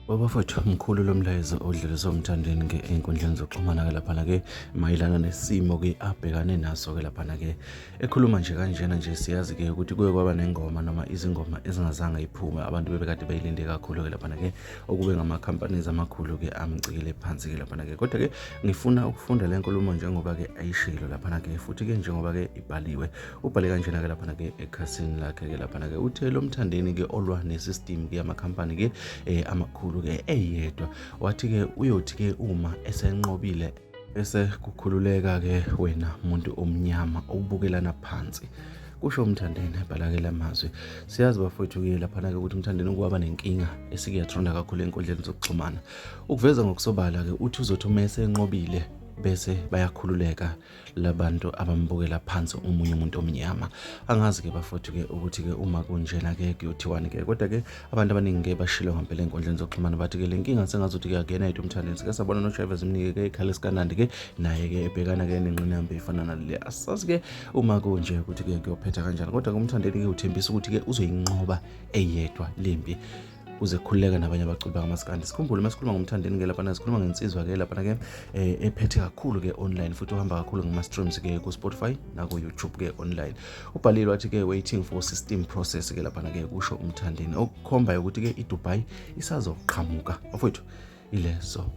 Bafowethu, mkhulu lo mlayezo odluliswa uMthandeni ke ey'nkundleni zokuxhumana-ke laphana-ke mayelana nesimo-ke abhekane naso-ke laphana-ke. Ekhuluma nje kanjena nje siyazi-ke ukuthi kuye kwaba nengoma noma izingoma ezingazange iphume abantu bebekade beyilinde kakhulu-ke laphana-ke okube ngama-companies amakhulu-ke amcikele phansi-ke laphana-ke. Kodwa-ke ngifuna ukufunda le nkulumo njengoba-ke ayishilo laphana-ke futhi-ke njengoba-ke ibhaliwe. Ubhale kanjena-ke laphana-ke ekhasini lakhe-ke laphana-ke uthe lo Mthandeni-ke olwa ne-system ke yamakhampani ke amakhulu ke eyedwa wathi ke uyothi ke uma esenqobile bese kukhululeka ke wena muntu omnyama obukelana phansi kusho uMthandeni ebhala-ke la mazwi. Siyazi bafowethu-ke laphana-ke ukuthi uMthandeni kwaba nenkinga esike yathronda kakhulu ey'nkundleni zokuxhumana. Ukuveza ngokusobala-ke uthi uzothi uma esenqobile bese bayakhululeka labantu abambukela phansi omunye umuntu omnyama. Angazi-ke bafowethu-ke ukuthi-ke uma kunjena-ke kuyothiwani-ke, kodwa-ke abantu abaningi-ke bashilo ngampela ey'nkundleni zokuxhumana bathi-ke le nkinga sengazuthi-ke akuyena yedwa uMthandeni. Sike sabona noJaiva Zimnike-ke ikhala esikanandi-ke naye-ke ebhekana-ke nenqinamba efana nale. Asazi-ke uma kunje ukuthi-ke kuyophetha kanjani, kodwa-ke uMthandeni-ke uthembisa ukuthi-ke uzoyinqoba eyedwa lempi kuze kukhululeke nabanye abaculi bakamaskandi. Sikhumbule uma sikhuluma ngoMthandeni ke laphana sikhuluma ngensizwa ke laphana ke ephethe kakhulu ke online futhi uhamba kakhulu ngama-streams ke ku-Spotify naku-YouTube ke online. Ubhalile wathi ke waiting for system process ke laphana ke kusho uMthandeni, okukhombayo ukuthi ke iDubai isazoqhamuka bafowethu ileso.